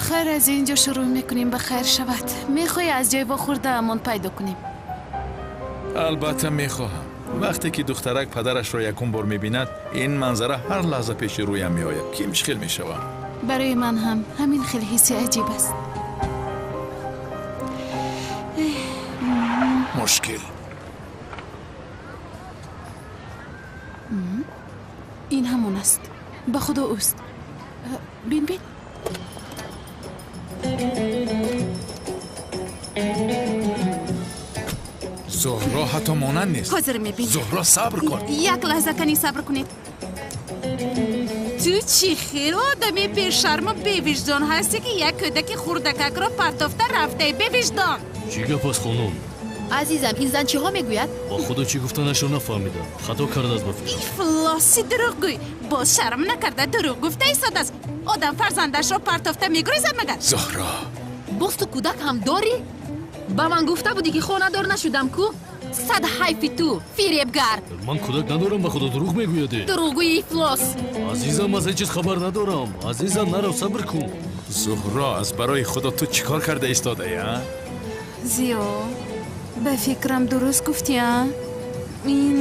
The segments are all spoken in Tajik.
Хайр, аз ин ҷо шурӯъ мекунем, ба хайр шавад. Мехоҳӣ аз ҷои вохӯрдаамон пайдо кунем? Албатта мехоҳам. Вақте ки духтарак падарашро якум бор мебинад, ин манзара ҳар лаҳза пеши рӯям меояд. Ким чӣ хел мешавам? Барои ман ҳам ҳамин хел ҳисси аҷиб аст. Мушкил. Ин ҳамон аст. Ба худо ӯст. Бин, бин. Зуҳро ҳатто монанд нест. Ҳозир мебинӣ. Зуҳро, сабр кун. Як лаҳза кани сабр кунед. Ту чӣ хел одами бешарму бевиҷдон ҳастӣ, ки як кӯдаки хурдакакро партофта рафтаи, бевиҷдон? Чӣ гап аст, хонум? Азизам, ин зан чиҳо мегӯяд? Ба худо чӣ гуфтанашро нафаҳмидам. Хато кардааст ба фикрам. Ифлоси дурӯғгӯй! Боз шарм накарда дурӯғ гуфта истодааст. Одам фарзандашро партофта мегурезад магар? Зуҳро! Боз ту кӯдак ҳам дорӣ? Ба ман гуфта будӣ, ки хонадор нашудам ку? Сад ҳайфи ту, фиребгар! Ман кӯдак надорам, ба худо дурӯғ мегӯяд. Дурӯғгӯи ифлос! Азизам, аз ҳеҷ чиз хабар надорам. Азизам, нарав, сабр кун. Зуҳро, аз барои худо ту чӣ кор карда истодаӣ, а? Зиё, ба фикрам дуруст гуфтӣ, а? Ин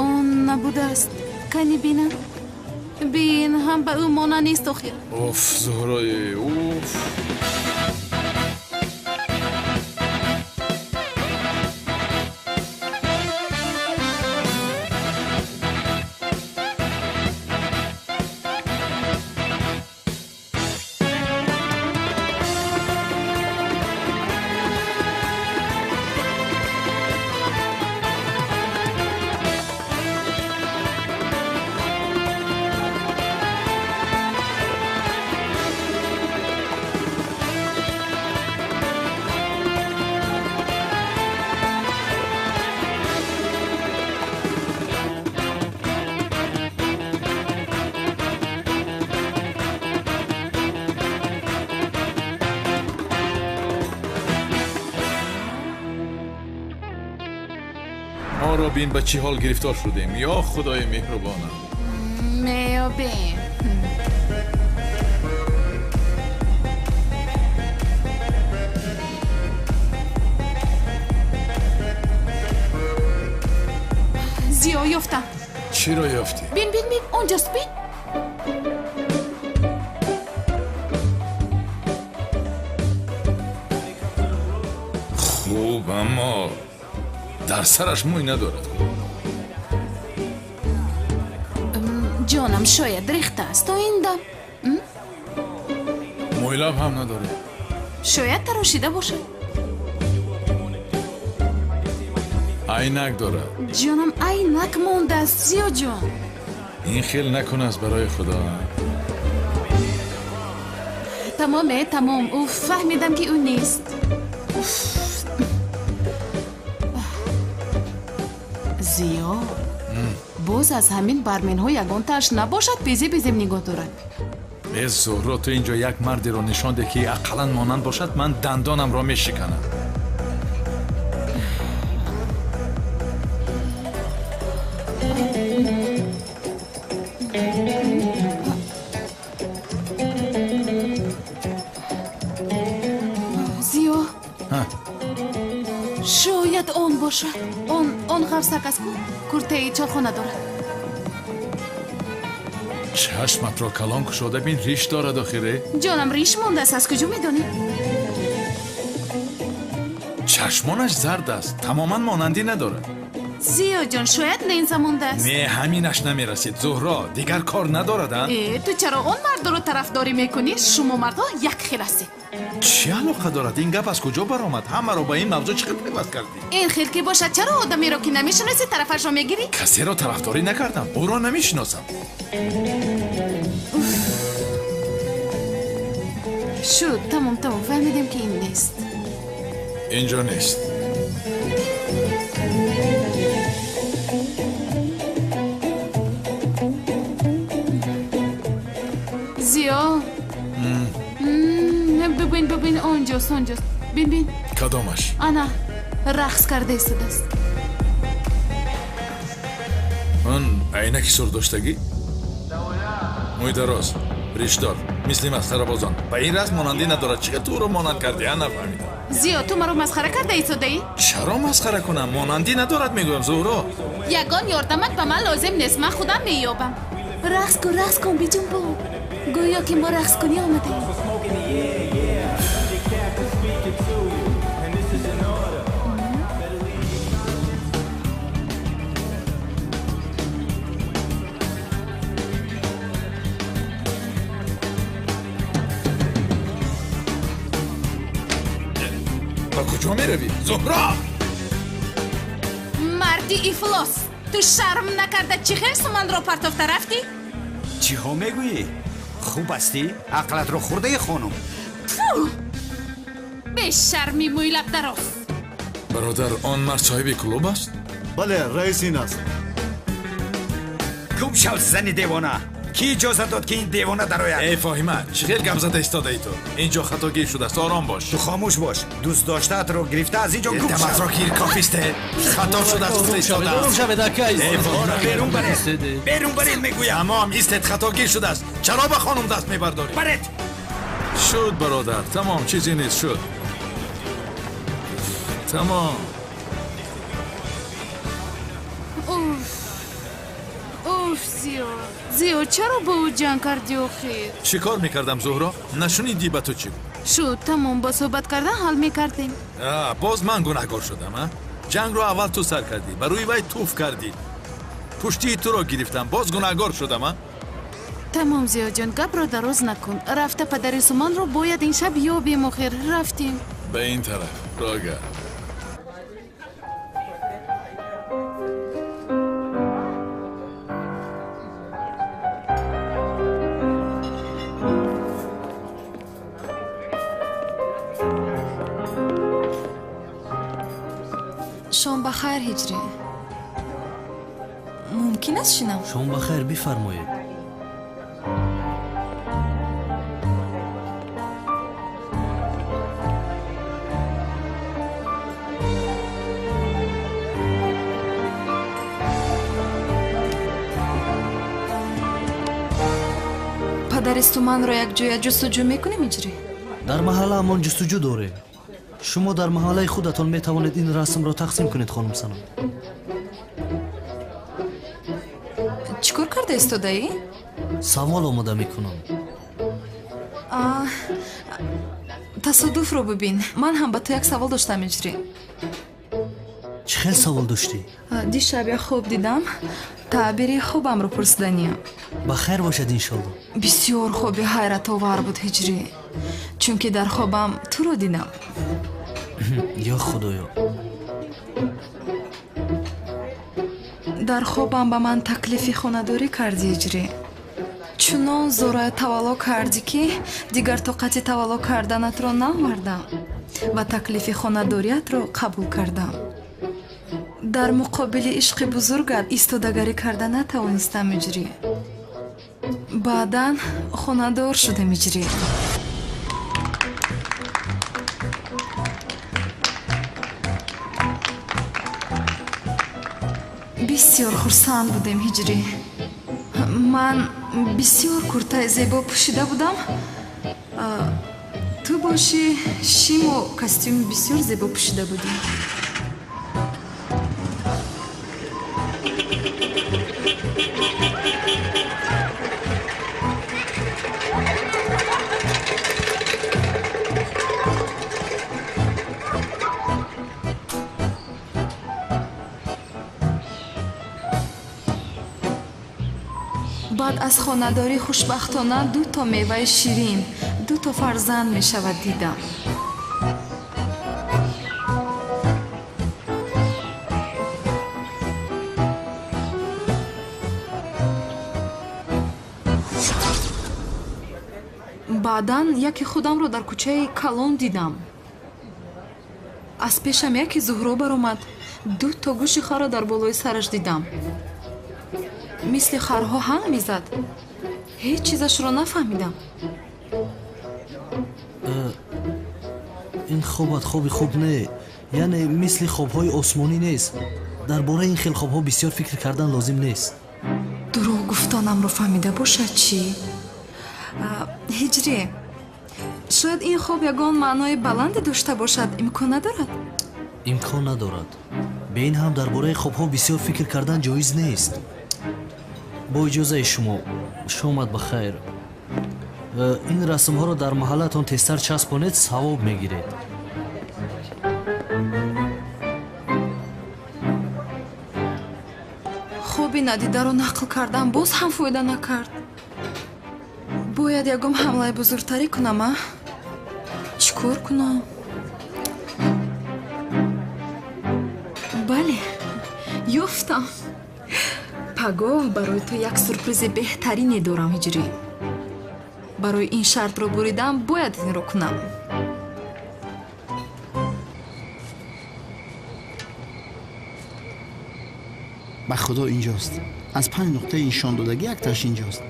он набудааст. Кани бинам? Бин, ҳам ба ӯ монанд нест охир. Уф, Зуҳрои, уф. Моро бин, ба чӣ ҳол гирифтор шудем, ё худои меҳрубонам. Меёбем. Зиё, ёфтам. Чиро ёфтӣ? Бин, бин, бин, онҷост, бин. Хуб, аммо дар сараш мӯй надорад. Ҷонам, шояд рехтааст то ин дам. Мӯйлаб ҳам надорад. Шояд тарошида бошад. Айнак дорад. Ҷонам, айнак мондааст, Зиё ҷон. Ин хел накун, аз барои худо. Тамом, э, тамом. Уф, фаҳмидам, ки ӯ нест. Уф. Зиё, боз аз ҳамин барменҳо ягонтааш набошад, безеб безеб нигоҳ дорад. Э, Зуҳро, ту инҷо як мардеро нишон де, ки ақаллан монанд бошад, ман дандонамро мешиканам. Зиё, шояд он бошад. Он ғафсак аст ку, куртаи чорхона дорад. Чашматро калон кушода бин, риш дорад охире. Ҷонам, риш мондааст, аз куҷо медонӣ? Чашмонаш зард аст, тамоман монандӣ надорад. Зиё ҷон, шояд ленза мондааст. Не, ҳаминаш намерасид, Зуҳро, дигар кор надорад, а? Э, ту чаро он мардро тарафдорӣ мекунӣ? Шумо мардҳо як хел ҳастед. Чӣ алоқа дорад? Ин гап аз куҷо баромад? Ҳамаро ба ин мавзӯъ чӣ хел пайваст кардӣ? Ин хел ки бошад, чаро одамеро, ки намешиносӣ, тарафашро мегирӣ? Касеро тарафдорӣ накардам, ӯро намешиносам. Шуд, тамом, тамом, фаҳмидем, ки ин нест. Инҷо нест. Зиё, бибин, бибин, онҷост, онҷост, бин, бин. Кадомаш? Ана, рақс карда истодааст. Он айнаки сурх доштагӣ? Мӯи дароз, ришдор, мисли масхарабозон. Ба ин расм монандӣ надорад. Чӣ ту ӯро монанд кардӣ, а нафаҳмидам. Зиё, ту маро масхара карда истодаӣ? Чаро масхара кунам? Монандӣ надорад мегӯям, Зуҳро. Ягон ёрдамат ба ман лозим нест, ман худам меёбам. Рақс кун, рақс кун, биҷунбон. Гӯё ки мо рақскунӣ омадаем. Ба куҷо меравӣ, Зуҳро? Марди ифлос, ту шарм накарда чӣ хел суманро партофта рафтӣ? Чиҳо мегӯӣ? Хуб ҳастӣ? Ақлатро хӯрдаи хонум. Тфу! Бешарми мӯйлабдароз. Бародар, он мард соҳиби клуб аст? Бале, раис ин аст. Гум шав, зани девона! Кӣ иҷоза дод, ки ин девона дарояд? Эй Фоҳима, чӣ хел гап зада истодаи ту? Ин ҷо хатогӣ шудааст, ором бош. Ту хомӯш бош. Дӯст доштаатро гирифта аз ин ҷо гум шав. Даматро гир, кофисте. Хато шудааст, гуфта истодаам. Ором шавед, ака. Эй Фоҳима, берун баред. Берун баред, мегӯям. Тамом, истед, хатогӣ шудааст. Чаро ба хонум даст мебардорӣ? Баред. Шуд, бародар, тамом, чизе нест, шуд. Тамом. Уф, Зиё. Зиё, чаро бо ӯ ҷанг кардӣ охир? Чӣ кор мекардам, Зуҳро? Нашунидӣ ба ту чӣ гуфт? Шуд, тамом, бо суҳбат кардан ҳал мекардем. Боз ман гунаҳкор шудам, а? Ҷангро аввал ту сар кардӣ, ба рӯи вай туф кардӣ. Пуштии туро гирифтам, боз гунаҳгор шудам, а? Тамом, Зиёҷон, гапро дароз накун. Рафта падари Суманро бояд ин шаб ёбем охир. Рафтем. Ба ин тараф, рога. Шом ба хайр, Ҳиҷрӣ. Мумкин аст шинам? Шом ба хайр, бифармоед. Падари Суманро якҷоя ҷустуҷӯ мекунем, Ҳиҷрӣ? Дар маҳаллаамон ҷустуҷӯ дорем. Шумо дар маҳаллаи худатон метавонед ин расмро тақсим кунед, хонум Санам. Чӣ кор карда истодаӣ? Савол омода мекунам. Тасодуфро бибин. Ман ҳам ба ту як савол доштам, Ҳиҷрӣ. Чӣ хел савол доштӣ? Дишаб як хоб дидам. Таъбири хобамро пурсиданиям. Ба хайр бошад, иншолло. Бисёр хоби ҳайратовар буд, Ҳиҷрӣ. Чунки дар хобам туро дидам. Ё Худоё. Дар хобам ба ман таклифи хонадорӣ кардӣ, Ҳиҷрӣ. Чунон зӯрая тавалло кардӣ, ки дигар тоқати тавалло карданатро наовардам ва таклифи хонадориятро қабул кардам. Дар муқобили ишқи бузургат истодагарӣ карда натавонистам, Ҳиҷрӣ. Баъдан хонадор шудем, Ҳиҷрӣ. Бисёр хурсанд будем, Ҳиҷрӣ. Ман бисёр куртаи зебо пӯшида будам. Ту бошӣ шиму костюми бисёр зебо пӯшида будӣ. Баъд аз хонадорӣ хушбахтона дуто меваи ширин, дуто фарзанд мешавад дидам. Баъдан яке худамро дар кӯчаи калон дидам. Аз пешам яке Зуҳро баромад. Дуто гӯши харо дар болои сараш дидам. Мисли харҳо ҳанг мезад. Ҳеҷ чизашро нафаҳмидам. Ин хобат хоби хуб не, яъне мисли хобҳои осмонӣ нест. Дар бораи ин хел хобҳо бисёр фикр кардан лозим нест. Дурӯғ гуфтанамро фаҳмида бошад чӣ? Ҳиҷрӣ, шояд ин хоб ягон маънои баланде дошта бошад. Имкон надорад? Имкон надорад. Бе ин ҳам дар бораи хобҳо бисёр фикр кардан ҷоиз нест. Бо иҷозаи шумо, шомат ба хайр. Ин расмҳоро дар маҳаллатон тезтар часпонед, савоб мегиред. Хоби надидаро нақл кардам, боз ҳам фоида накард. Бояд ягон ҳамлаи бузургтарӣ кунам, а? Чӣ кор кунам? Бале, ёфтам. Пагоҳ барои ту як сюрпризи беҳтарине дорам, Ҳиҷрӣ. Барои ин шартро буридам, бояд инро кунам. Ба худо инҷост. Аз 5 нуқтаи нишондодагӣ якташ инҷост.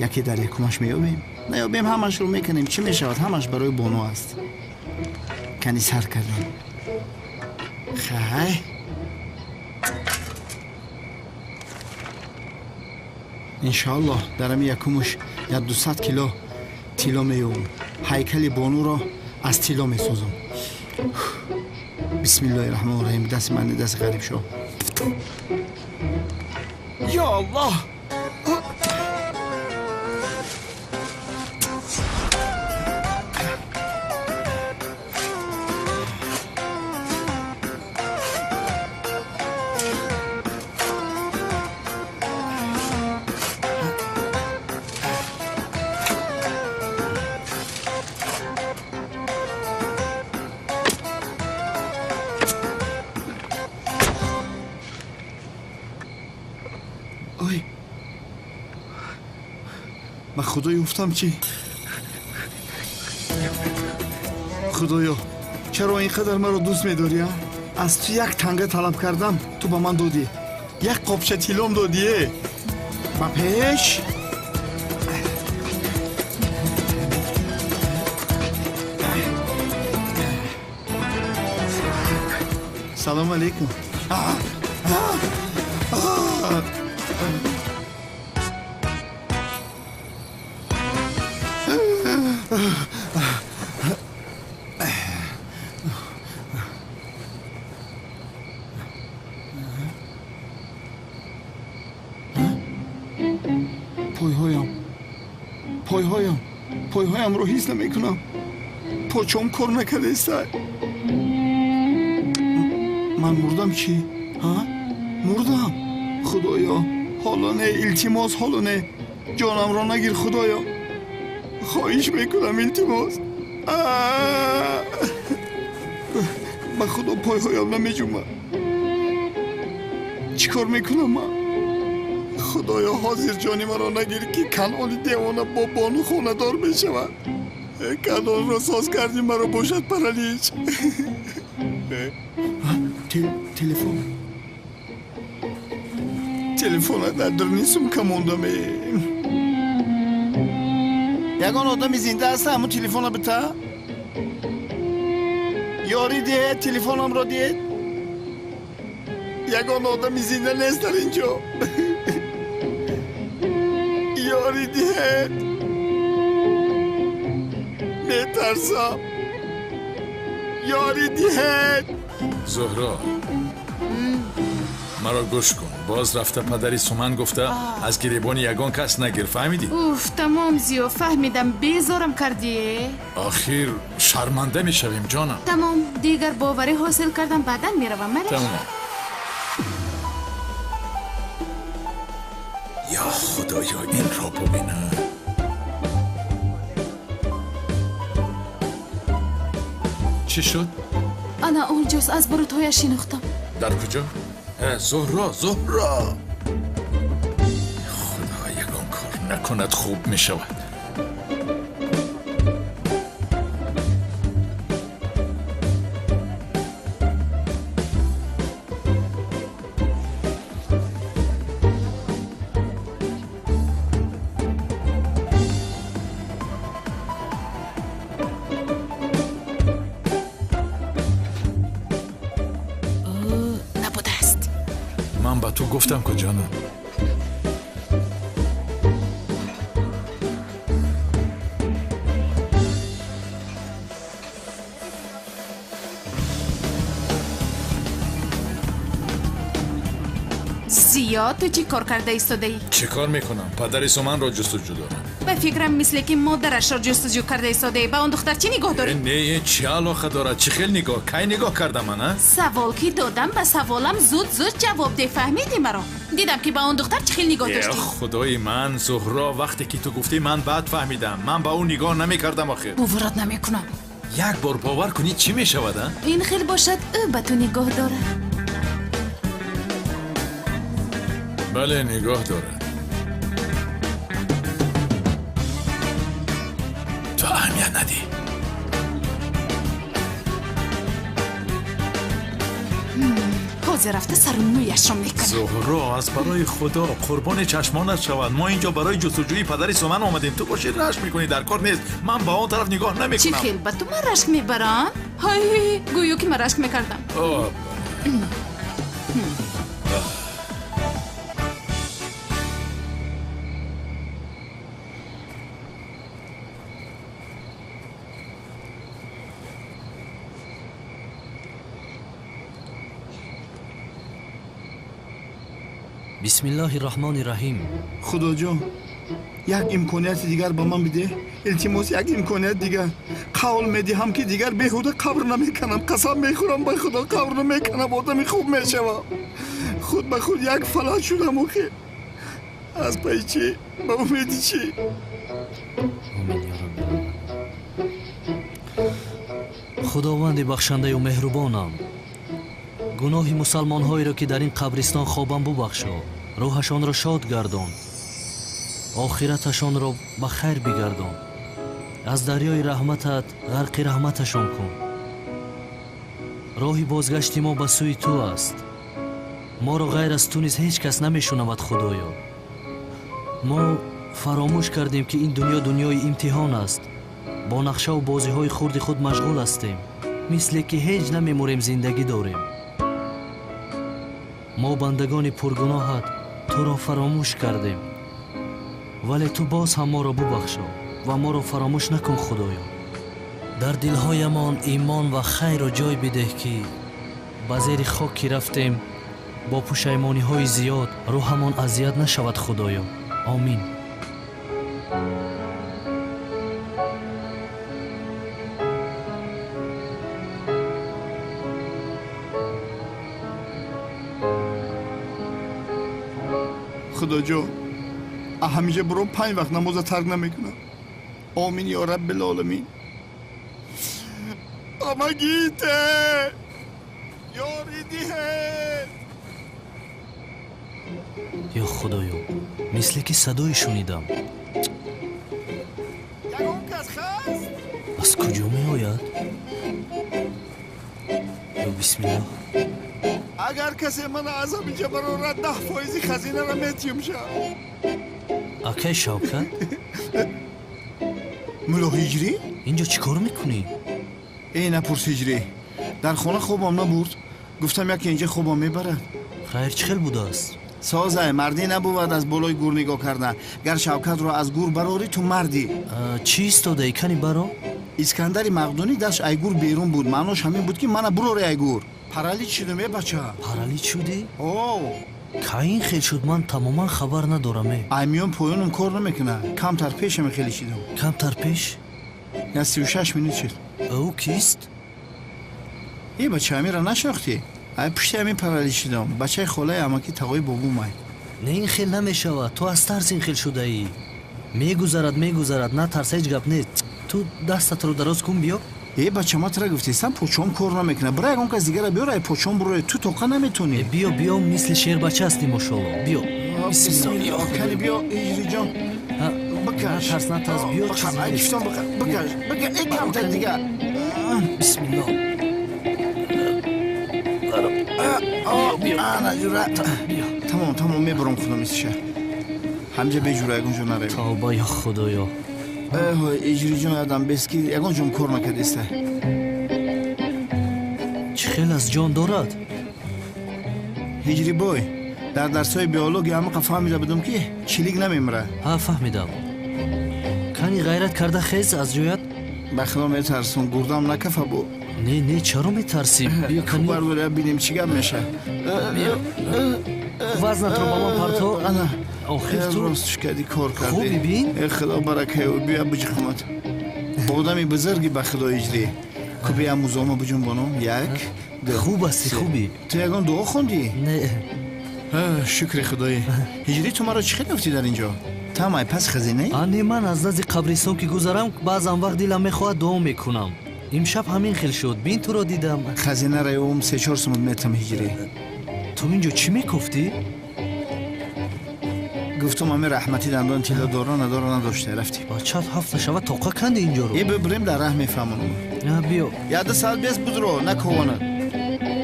Яке дар якумаш меёбем, наёбем ҳамашро мекунем. Чӣ мешавад? Ҳамаш барои бону аст. Кани сар кардем. Хай, иншоаллоҳ дар ҳами якумаш як 200 кило тилло меёбам. Ҳайкали бонуро аз тилло месозам. Бисмиллоҳи раҳмони раҳим. Дасти ман, дасти ғарибшоҳ. Ё Аллоҳ! Ба худо ёфтам чӣ? Худоё, чаро ин қадар маро дӯст медорӣ, а? Аз ту як танга талаб кардам, ту ба ман додӣ. Як қопча тиллом додӣ, э? Ба пеш? Салом алейкум. Пойҳоямро ҳис намекунам. Почом кор накардаиста. Ман мурдам чӣ? Мурдам. Худоё, ҳоло не, илтимос, ҳоло не. Ҷонамро нагир, Худоё. Хоҳиш мекунам, илтимос. Ба худо пойҳоям намеҷумад. Чӣ кор мекунам ман? Худоё, ҳозир ҷони маро нагир, ки Канони девона бо бону хонадор мешавад. Канонро соз кардӣ, маро бошад паралич. Телефон. Телефона дар даруни сумка мондам. Ягон одами зинда аст, ҳамун телефона бита? Ёрӣ диҳед, телефонамро диҳед. Ягон одами зинда нест дар ин ҷо. Ёрӣ диҳед. Метарсам. Ёрӣ диҳед. Зуҳро, маро гӯш кун. Боз рафта падари Суман гуфта аз гиребони ягон кас нагир, фаҳмидӣ? Уф, тамом Зиё, фаҳмидам. Безорам кардӣ. Охир шарманда мешавем, ҷонам. Тамом, дигар боварӣ ҳосил кардам, баъдан меравам. Малеш? Тамом. Ё Худоё, инро бубинам. Чӣ шуд? Ана онҷост, аз бурутҳояш шинохтам. Дар куҷо? Зуҳро, Зуҳро! Худо, ягон кор накунад, хуб мешавад. Ту гуфтам ку, ҷонам. Биё, ту чӣ кор карда истодаӣ? Чӣ кор мекунам? Падари Суманро ҷустуҷӯ дорам. Ба фикрам, мисле ки модарашро ҷустуҷӯ карда истодаӣ. Ба он духтар чӣ нигоҳ дорӣ? Не, чӣ алоқа дорад? Чӣ хел нигоҳ? Кай нигоҳ кардам ман, а? Савол ки додам, ба саволам зуд-зуд ҷавоб деҳ, фаҳмидӣ маро? Дидам ки ба он духтар чӣ хел нигоҳ доштӣ. Худои ман, Зуҳро, вақте ки ту гуфтӣ ман баъд фаҳмидам. Ман ба ӯ нигоҳ намекардам охир. Боварат намекунам. Як бор бовар кунӣ чӣ мешавад, а? Ин хел бошад, ӯ ба ту нигоҳ дорад. Бале, нигоҳ дорад. Ту аҳамият надиҳ. Ҳозир рафта сару мӯяшро мекунам. Зуҳро, аз барои Худо қурбони чашмонат шавад. Мо инҷо барои ҷустуҷӯи падари Суман омадем. Ту бошӣ рашк мекунӣ, дар кор нест. Ман ба он тараф нигоҳ намекунам. Чӣ хел ба ту ман рашк мебарам? Ҳай, гӯё ки ман рашк мекардам. Бисмиллоҳи раҳмони раҳим. Худоҷон, як имконияти дигар ба ман бидеҳ. Илтимос, як имконият дигар. Қавл медиҳам ки дигар беҳуда қабр намеканам. Қасам мехӯрам ба Худо, қабр намеканам. Одами хуб мешавам. Худ ба худ як фалаҷ шудам охир. Аз пайи чӣ? Ба умеди чӣ? Омин ё Рабби. Худованди бахшандаю меҳрубонам, гуноҳи мусалмонҳоеро ки дар ин қабристон хобам бубахшо, рӯҳашонро шод гардон, охираташонро ба хайр бигардон, аз дарёи раҳматат ғарқи раҳматашон кун. Роҳи бозгашти мо ба сӯи ту аст. Моро ғайр аз ту низ ҳеҷ кас намешунавад, Худоё. Мо фаромӯш кардем, ки ин дунё дунёи имтиҳон аст. Бо нақшаву бозиҳои хурди худ машғул ҳастем, мисле ки ҳеҷ намемурем, зиндагӣ дорем. Мо бандагони пургуноҳат туро фаромӯш кардем, вале ту боз ҳам моро бубахшо ва моро фаромӯш накун, Худоё. Дар дилҳоямон имон ва хайрро ҷой бидеҳ, ки ба зери хок ки рафтем бо пушаймониҳои зиёд рӯҳамон азият нашавад, Худоё. Омин. Худоҷон, ҳамиша буром 5 вақт намоза тарк намекунам. Омин ё Раббил оламин. Помогите! Ёрӣ диҳед! Ё Худоё, мисле ки садое шунидам. Ягон кас ҳаст? Аз куҷо меояд? Ё бисмиллоҳ. Агар касе мана аз ҳаминҷа барорад, 10% хазинаро метиҳам ша. Акай Шавкат? Мулло Ҳиҷрӣ? Инҷо чӣ кор мекунӣ? Э, напурс Ҳиҷрӣ. Дар хона хобам набурд. Гуфтам яке инҷа хобам мебарад. Хайр, чӣ хел будааст? Созай, мардӣ набувад аз болои гур нигоҳ кардан. Гар Шавкатро аз гур барорӣ, ту мардӣ. Чӣ истодаӣ? Кани баро? Искандари Мақдунӣ дастш ай гур берун буд. Маънош ҳамин буд, ки мана бурори ай гур. Паралич шудам, э бача. Паралич шудӣ? О. Кай ин хел шуд? Ман тамоман хабар надорам, э. Ай миён поёнам кор намекунад. Камтар пеш ҳаме хеле шидам. Камтар пеш? Я 36 минут шуд. Ӯ кист? Э бача, ҳаминро нашинохтӣ? Ай пушти ҳамин паралич шудам. Бачаи холаи амаки тағои бобумай. Не, ин хел намешавад. Ту аз тарс ин хел шудаӣ. Мегузарад, мегузарад. Натарс, ҳеҷ гап нест. Ту дастатро дароз кун, биё. Э бача, ма тра гуфтестам, почом кор намекунад. Бира ягон кас дигара биёр, ай почом буроя. Ту тоқа наметонӣ. Э, биё, биё, мисли шербача ҳастӣ, мошолло. Биё. Бисмиллоҳ. Кани биё, Ҳиҷриҷон. Бикаш. Натарс, натарс, биё, чизе Ай нест. кифтон бикаш. Бикаш. Бикаш. Э камтар дигар. Бисмиллоҳ. Ана ҷура. Тамом, тамом, мебурам худам истиша. Ҳамҷа беҷура, ягон ҷо наравем. Тавба, ё Худоё. Эҳ, Иҷриҷон, ядам бест ки ягон ҷом кор накардеста. Чӣ хел аз ҷон дорад? Ҳиҷрибой, дар дарсҳои биология ҳамақа фаҳмида будам, ки чилик намемирад. Ҳа, фаҳмидам. Кани ғайрат карда хез аз ҷоят. Ба худо метарсум, гурдам накафа бу. Не, не, чаро метарсӣ? Биё, кани. Бардор, бинем чӣ гап мешавад. Биё. Вазнатро ба ман парто. Охир ту рост шукади кор кардӣ. Хуби бин. Э худо баракаи ӯ, бия биҷухмат. Одами бузурги ба худо иҷрӣ. Ку бия музома биҷунбонам. Як, ду. Хуб ҳастӣ, хубӣ. Ту ягон дуо хондӣ? Не. Шукри худоӣ. Ҳиҷрӣ, ту маро чӣ хел ёфтӣ дар ин ҷо? Тамай пас хазинаи? Не, ман аз назди қабристон ки гузарам, баъзан вақт дилам мехоҳад дуо мекунам. Имшаб ҳамин хел шуд. Бин, туро дидам. Хазинаро ёвум, 3-4 сумут метам, ҳиҷрӣ. Ту ин ҷо чӣ мекуфтӣ? Гуфтум ами раҳмати дандон тилло дора надора надошта рафтем. Чанд ҳафта шава тоқа канди инҷоро. Е бибирем, дар раҳ мефаҳмонам. Биё. Яда соат бес будро накованад.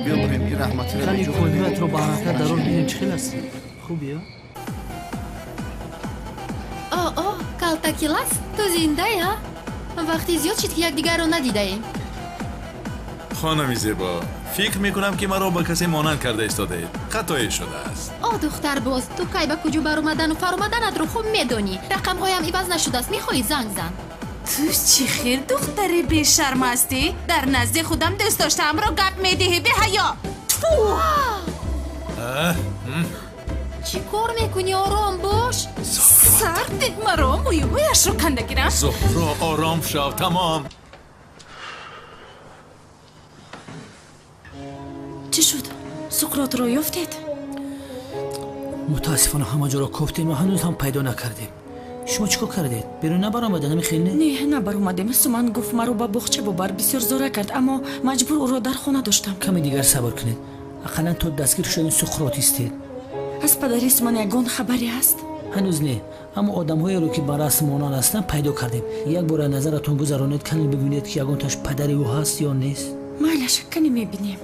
Биё бирем ин раҳматиро. Кани пойҳоятро ба ҳаракат дарор, бинем чӣ хел ҳастӣ. Хуб ё? О, калтакилас, ту зиндаи, ҳа? Вақти зиёд шуд, ки якдигарро надидаем. Хонами зебо, фикр мекунам, ки маро ба касе монанд карда истодаед. Хатое шудааст. О, духтарбоз, ту кай ба куҷо баромадану фаромаданатро хуб медонӣ. Рақамҳоям иваз нашудааст, мехоҳӣ занг зан. Ту чӣ хел духтари бешарм ҳастӣ? Дар назди худам дӯст доштаамро гап медиҳӣ, беҳаё. Тфу! Чӣ кор мекунӣ? Ором бош. Сард маро мӯюҳояшро канда гирам. Зуҳро, ором шав, тамом. Чӣ шуд? Суқротро ёфтед? Мутаассифона, ҳама ҷоро кофтем ва ҳанӯз ҳам пайдо накардем. Шумо чӣ кор кардед? Берун набаромадед, ҳамин хел не? Не, набаромадем. Суман гуфт маро ба боғча бубар, бисёр зора кард, аммо маҷбур ӯро дар хона доштам. Каме дигар сабр кунед, ақаллан то дастгир шудани Суқрот истед. Аз падари Суман ягон хабаре ҳаст? Ҳанӯз не, аммо одамҳоеро, ки ба расм монанд ҳастанд, пайдо кардем. Як бора назаратон гузаронед, кане бибинед, ки ягонташ падари ӯ ҳаст ё нест. Майлаш, кане мебинем.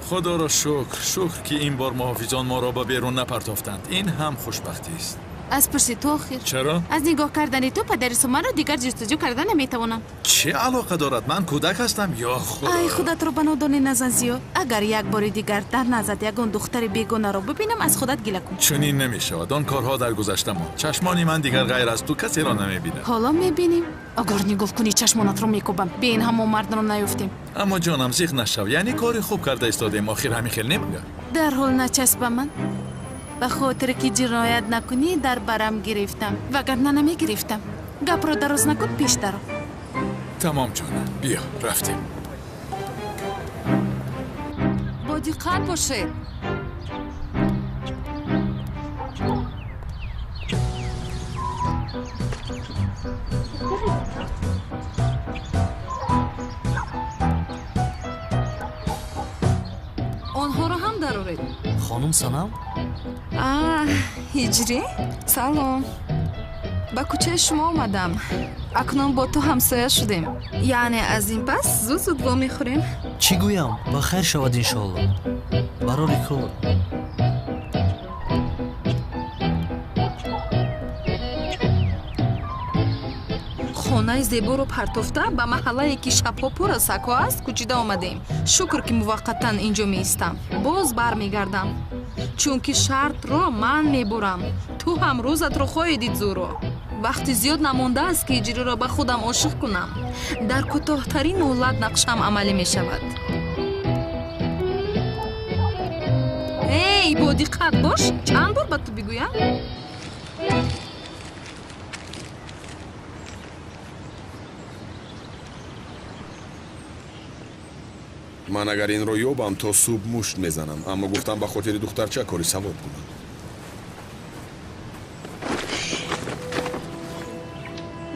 Худоро шукр, шукр, ки ин бор муҳофизон моро ба берун напартофтанд. Ин ҳам хушбахтист. Аз пушти ту охир. Чаро? Аз нигоҳ кардани ту падари Суманро дигар ҷустуҷӯ карда наметавонам. Чӣ алоқа дорад? Ман кӯдак ҳастам, ё худо. Ай, худатро ба нодонӣ назан зиёд. Агар як бори дигар дар назат ягон духтари бегонаро бибинам, аз худат гила кун. Чунин намешавад. Он корҳо дар гузашта монд. Чашмони ман дигар ғайр аз ту касеро намебинад. Ҳоло мебинем. Агар нигоҳ кунӣ, чашмонатро мекӯбам. Бе ин ҳамон мардро наёфтем. Аммо ҷонам, зиқ нашав. Яъне кори хуб карда истодем. Охир ҳамин хел немагар? Дарҳол начасп ба ман. Ба хотире ки ҷиноят накунӣ, дар барам гирифтам, вагарна намегирифтам. Гапро дароз накун, пеш даро. Тамом ҷонам, биё рафтем. Бо диққат бошед. Онҳоро ҳам дароред. Хонум Санам? Ҳиҷрӣ, салом. Ба кӯчаи шумо омадам. Акнун бо ту ҳамсоя шудем. Яъне аз ин пас зуд зуд вомехӯрем. Чӣ гӯям? Ба хайр шавад, иншоалло. Барори кор. Хонаи зеборо партофта ба маҳаллае, ки шабҳо пур аз сагҳо аст, кӯчида омадем. Шукр, ки муваққатан ин ҷо меистам. Боз бармегардам, чунки шартро ман мебурам. Ту ҳам рӯзатро хоҳӣ дид, Зуро. Вақти зиёд намондааст, ки ҳиҷриро ба худам ошиқ кунам. Дар кӯтоҳтарин муҳлат нақшаам амалӣ мешавад. Эй, бодиққат бош, чанд бор ба ту бигӯям? Ман агар инро ёбам, то субҳ мушт мезанам, аммо гуфтам ба хотири духтарча кори савоб кунам.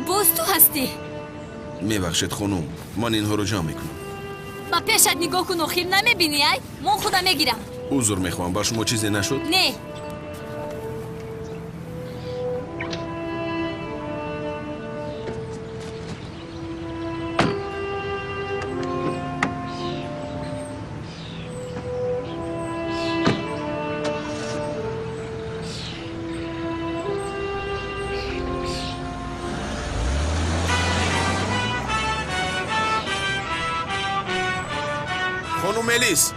Боз ту ҳастӣ? Мебахшед хонум, ман инҳоро ҷамъ мекунам. Ба пешат нигоҳ кун, охир намебинӣ, ай? Мон худам мегирам. Узр мехоҳам, ба шумо чизе нашуд? Не. Хонум Мелис!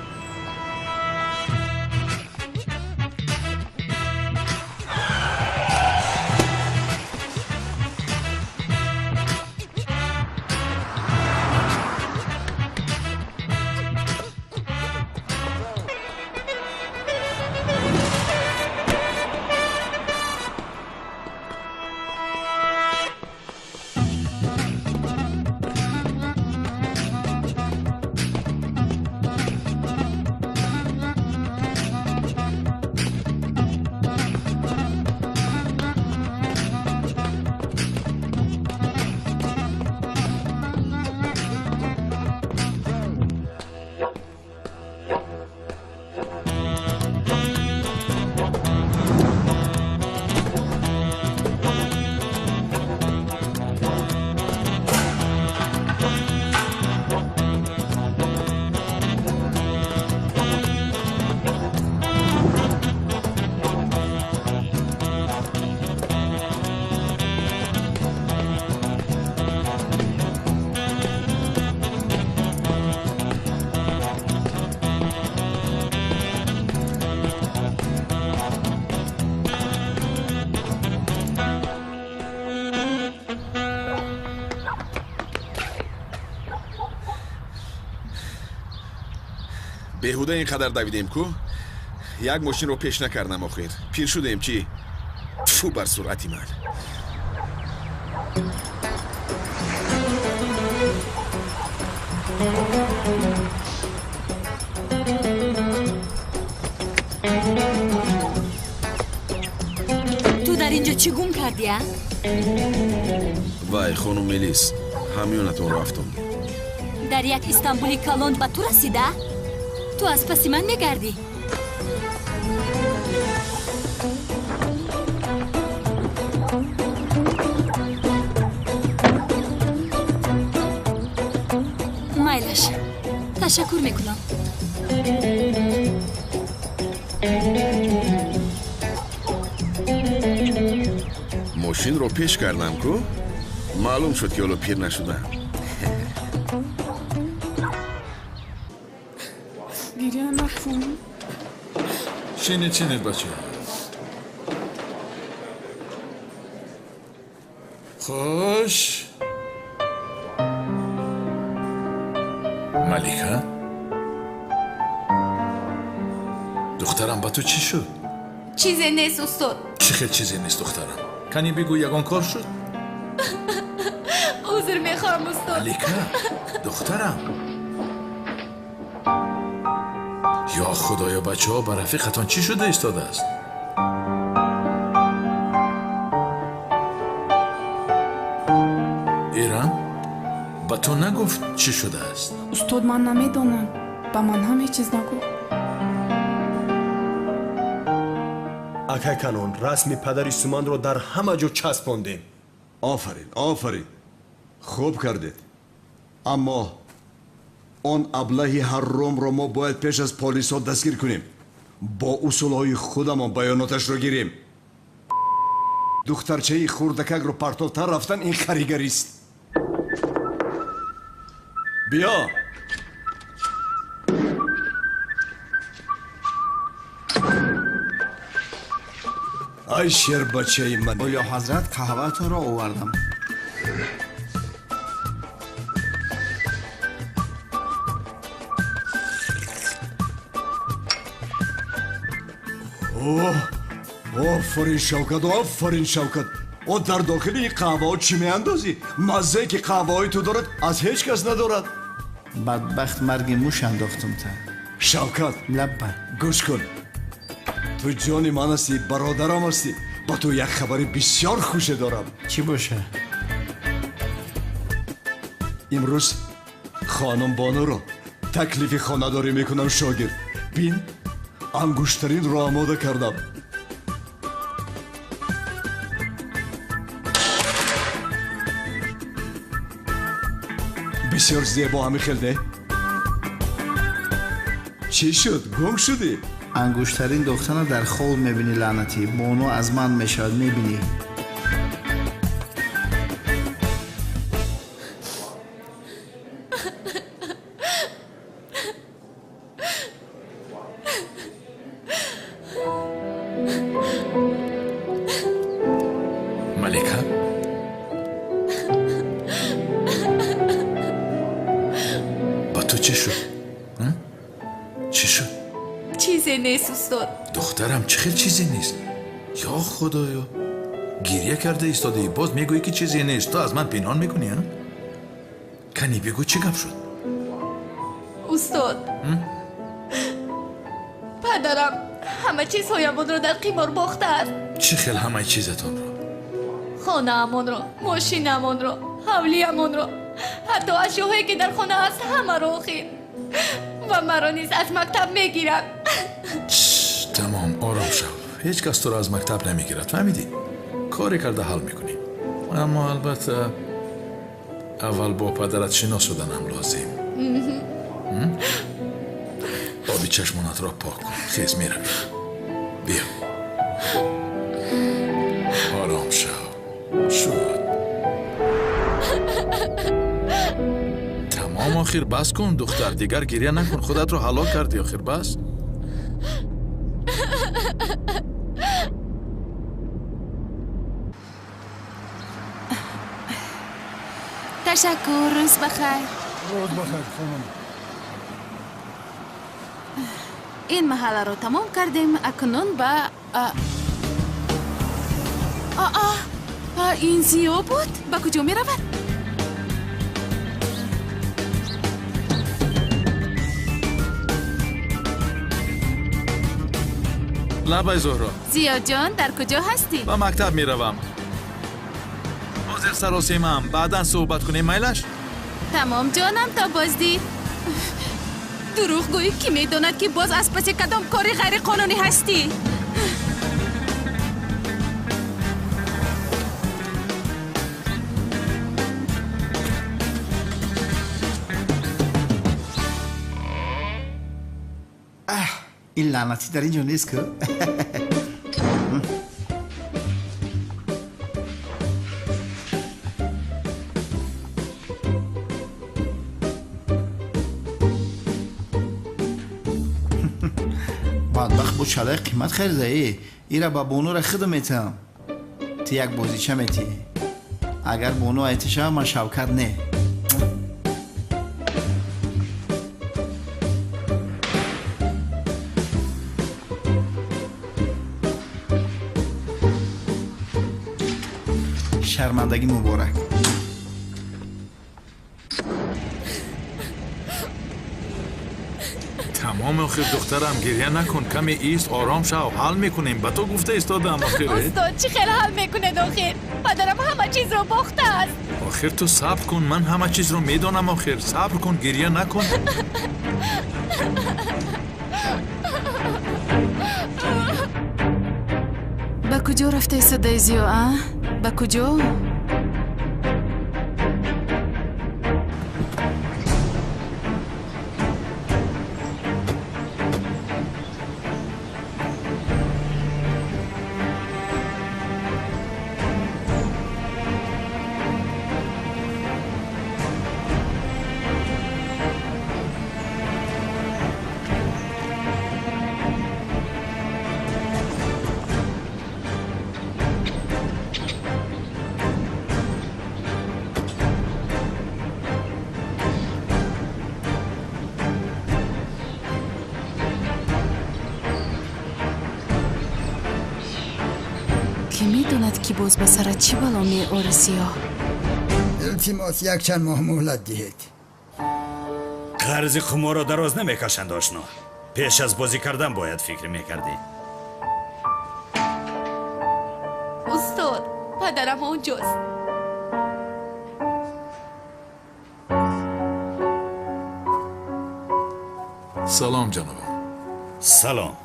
Беҳуда ин қадар давидем ку? Як мошинро пеш накардам охир. Пир шудем чӣ? Тфу бар суръати ман. Ту дар ин ҷо чӣ гум кардӣ, а? Вай, хонум Мелис, ҳамёнатонро афтондем. Дар як Истанбули калон ба ту расида? Ту аз паси ман мегардӣ? Майлаш, ташаккур мекунам. Мошинро пеш кардам ку? Маълум шуд, ки ҳоло пир нашудам. Гиря накун. Шинед, шинед, бача. Хуш. Малика? Духтарам, ба ту чӣ шуд? Чизе нест, устод. Чӣ хел чизе нест, духтарам? Кани бигӯ, ягон кор шуд? Узр мехоҳам, устод. Малика, духтарам. Ё худоё, бачаҳо, ба рафиқатон чӣ шуда истодааст? Эрам, ба ту нагуфт чӣ шудааст? Устод, ман намедонам. Ба ман ҳам ҳеҷ чиз нагуфт. Акай Канон, расми падари Суманро дар ҳама ҷо часпондем. Офарин, офарин. Хуб кардед. Аммо он аблаҳи ҳарромро мо бояд пеш аз полисҳо дастгир кунем. Бо усулҳои худамон баёноташро гирем. Духтарчаи хурдакакро партовтар рафтан ин харигарист. Биё. Ай шербачаи ман. Олё ҳазрат, қаҳваатонро овардам. Оҳ, офарин Шавкат, офарин Шавкат. О дар дохили ин қаҳваҳо чӣ меандозӣ? Маззае ки қаҳваҳои ту дорад аз ҳеҷ кас надорад. Бадбахт марги муш андохтум та. Шавкат, лабба. Гӯш кун. Ту ҷони ман ҳастӣ, бародарам ҳастӣ. Ба ту як хабари бисёр хуше дорам. Чӣ боша? Имрӯз хонум Бонуро таклифи хонадорӣ мекунам, шогирд. Бин, ангуштаринро омода кардам. Бисёр зебо ҳами хел, не? Чӣ шуд? Гум шудӣ? Ангуштарин дохтана дар хоб мебинӣ, лаънатӣ. Бону аз ман мешавад, мебинӣ. Малика? Ба ту чӣ шуд? Чӣ шуд? Чизе нест, устод. Духтарам, чӣ хел чизе нест? Ё худоё, гиря карда истодаӣ, боз мегӯӣ ки чизе нест. Ту аз ман пинҳон мекунӣ, а? Кани бигӯ, чӣ гап шуд? Устод, падарам ҳама чизҳоямонро дар қимор бохтааст. Чӣ хел ҳамаи чизатонро? Хонаамонро, мошинамонро, ҳавлиямонро, ҳатто ашёҳое ки дар хона ҳаст ҳамаро охир. Ва маро низ аз мактаб мегирад. Тамом, ором шав. Ҳеҷ кас туро аз мактаб намегирад, фаҳмидӣ? Коре карда ҳал мекунӣ. Аммо албатта аввал бо падарат шинос шуданам лозим. Оби чашмонатро пок кун. Хез, меравӣ. Биё. Ором шав. Шуд. Тамом, охир бас кун, духтар. Дигар гиря накун. Худатро ҳалок кардӣ, охир бас. Ташаккур, рӯз бахайр. Рӯз бахайр, хонум. Ин маҳалларо тамом кардем, акнун ба ин Зиё буд? Ба куҷо меравад? Лабай Зуҳро. Зиёҷон, дар куҷо ҳастӣ? Ба мактаб меравам. Ҳозир саросемаам, баъдан суҳбат кунем, майлаш? Тамом ҷонам, то боздид. Дурӯғгӯӣ, ки медонад, ки боз аз паси кадом кори ғайриқонунӣ ҳастӣ? Ин лаънатӣ дар ин ҷо нест ку? Бадбахт бо чалаи қимат харидаӣ. Ира ба бонура худам метиҳам. Ту як бозича метиҳӣ. Агар бону айта шавад, ман Шавкат не. Шармандагӣ муборак. Тамом охир, духтарам, гирья накун, каме ист, ором шав, ҳал мекунем. Ба ту гуфта истодаам охир. Устод, чӣ хел ҳал мекунед охир? Падарам ҳама чизро бохтааст. Охир ту сабр кун, ман ҳама чизро медонам охир. Сабр кун, гирья накун. Ба куҷо рафта истодаи Зиё, а? Ба куҷо? Ки медонад, ки боз ба сарат чӣ бало меорӣ, Зиё? Илтимос, якчанд моҳ муҳлат диҳед. Қарзи қуморро дароз намекашанд, ошно. Пеш аз бозӣ кардан бояд фикр мекардӣ. Устод, падарам онҷост. Салом, ҷанобам. Салом.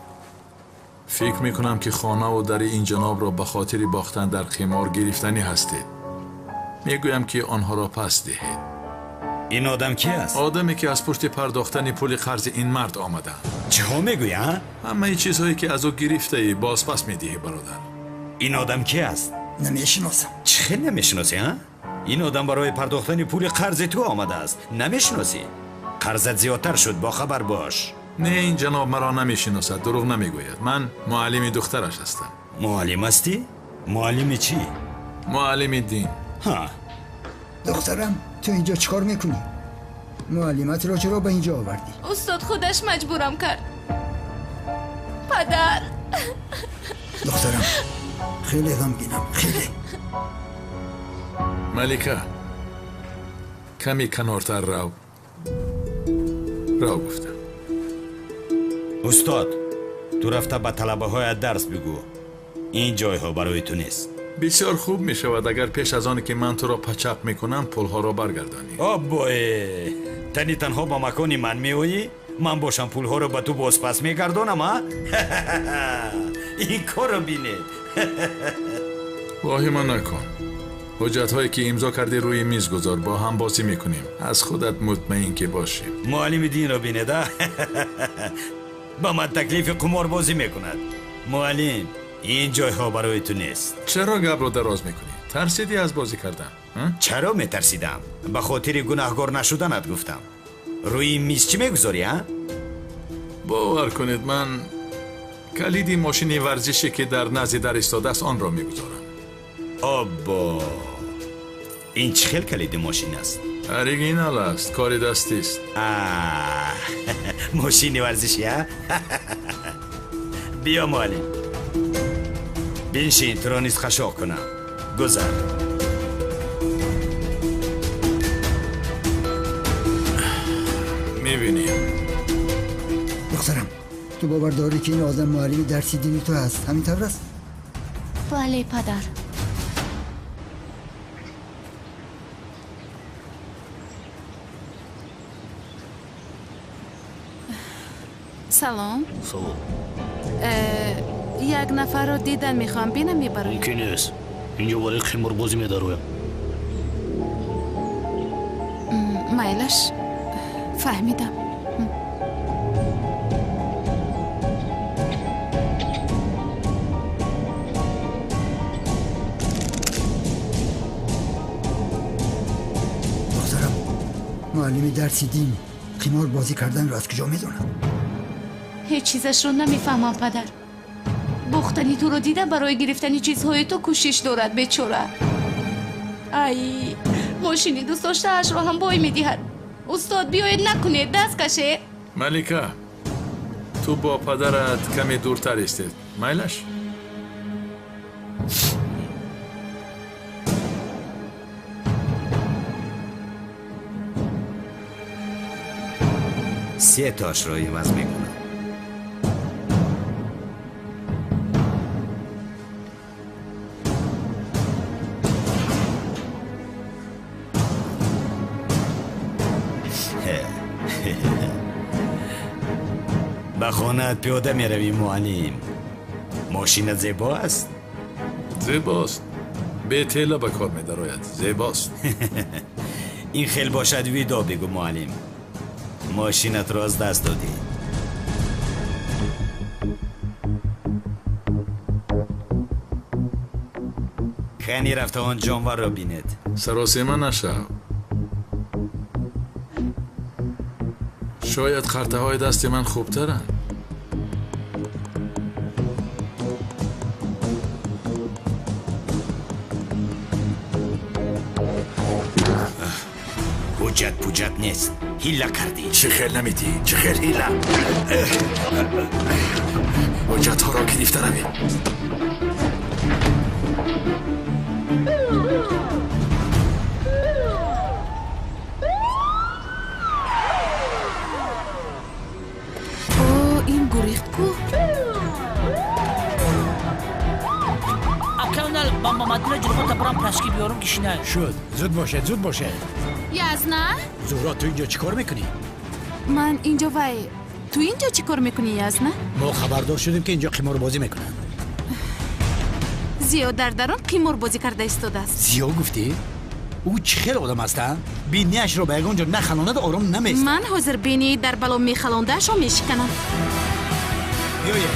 Фикр мекунам, ки хонаву дари ин ҷанобро ба хотири бохтан дар қимор гирифтанӣ ҳастед. Мегӯям, ки онҳоро пас диҳед. Ин одам ки аст? Одаме, ки аз пушти пардохтани пули қарзи ин мард омадаанд. Чиҳо мегӯӣ, а? Ҳамаи чизҳое, ки аз ӯ гирифтаӣ, бозпас медиҳӣ, бародар. Ин одам ки аст? Намешиносам. Чӣ хел намешиносӣ, а? Ин одам барои пардохтани пули қарзи ту омадааст. Намешиносӣ? Қарзат зиёдтар шуд, бохабар бош. Не, ин ҷаноб маро намешиносад, дурӯғ намегӯяд. Ман муаллими духтараш ҳастам. Муаллим ҳастӣ? Муаллими чӣ? Муаллими дин. Ҳа. Духтарам, ту инҷо чӣ кор мекунӣ? Муаллиматро чаро ба инҷо овардӣ? Устод худаш маҷбурам кард. Падар. Духтарам, хеле ғамгинам, хеле. Малика, каме канортар рав. Рав гуфтам. Устод, ту рафта ба талабаҳоят дарс бигӯ. Ин ҷойҳо барои ту нест. Бисёр хуб мешавад, агар пеш аз оне ки ман туро пачақ мекунам, пулҳоро баргардонӣ. Оббое! Тани танҳо ба макони ман меоӣ? Ман бошам пулҳоро ба ту бозпас мегардонам, а? Ин корро бинед. Воҳима накун. Ҳуҷҷатҳое, ки имзо кардӣ, рӯи миз гузор, бо ҳам бозӣ мекунем. Аз худат мутмаин ки бошӣ. Муаллими динро бинед, а? Ба ман таклифи қуморбозӣ мекунад. Муаллим, ин ҷойҳо барои ту нест. Чаро гапро дароз мекунӣ? Тарсидӣ аз бозӣ кардан? Чаро метарсидам? Ба хотири гунаҳгор нашуданат гуфтам. Рӯи миз чӣ мегузорӣ, а? Бовар кунед, ман калиди мошини варзише, ки дар назди дар истодааст, онро мегузорам. Оббо! Ин чӣ хел калиди мошин аст? Оригинал аст, кори дастист. Мошини варзишӣ, а? Биё, муаллим. Биншин, туро низ хашоқ кунам. Гузар. Мебинем. Духтарам, ту бовар дорӣ, ки ин одам муаллими дарси дини ту ҳаст? Ҳамин тавр аст? Бале, падар. Салом. Салом. Як нафарро дидан мехоҳам, бинам мебарам. Мумкин нест. Инҷо барои қиморбозӣ медароям. Майлаш, фаҳмидам. Духтарам, муаллими дарси дин қимор бозӣ карданро аз куҷо медонад? Ҳеҷ чизашро намефаҳмам, падар. Бохтани туро дида барои гирифтани чизҳои ту кӯшиш дорад, бечора. Ай, мошини дӯстдоштаашро ҳам бой медиҳад. Устод, биёед, накунед, даст кашед. Малика, ту бо падарат каме дуртар истед. Майлаш? Се тошро иваз мекунам. Ба хонаат пиёда меравӣ, муаллим. Мошинат зебо аст? Зебост. Бетела ба кор медарояд. Зебост. Ин хел бошад, видо бигӯ, муаллим. Мошинатро аз даст додӣ. Кани рафта он ҷонварро бинед. Саросема нашав. Шояд қартаҳои дасти ман хубтаранд. Ҳуҷҷат пуҷҷат нест. Ҳила кардӣ. Чӣ хел намедиҳӣ? Чӣ хел ҳила? Ҳуҷҷатҳоро гирифта равед. Ин гурехт ку? Акаунал ба Мамадина ҷурғота барам пашки биёрум, ки шинай. Шуд, зуд бошед, зуд бошед. Язна? Зуҳро, ту инҷо чӣ кор мекунӣ? Ман инҷо вай. Ту инҷо чӣ кор мекунӣ, Язна? Мо хабардор шудем, ки инҷо қиморбозӣ мекунанд. Зиё дар дарун қиморбозӣ карда истодааст. Зиё гуфтӣ? Ӯ чӣ хел одам аст, а? Бинияшро ба ягон ҷо нахалонад, ором намеистад. Ман ҳозир бинии дар бало мехалондаашро мешиканам. Биёед.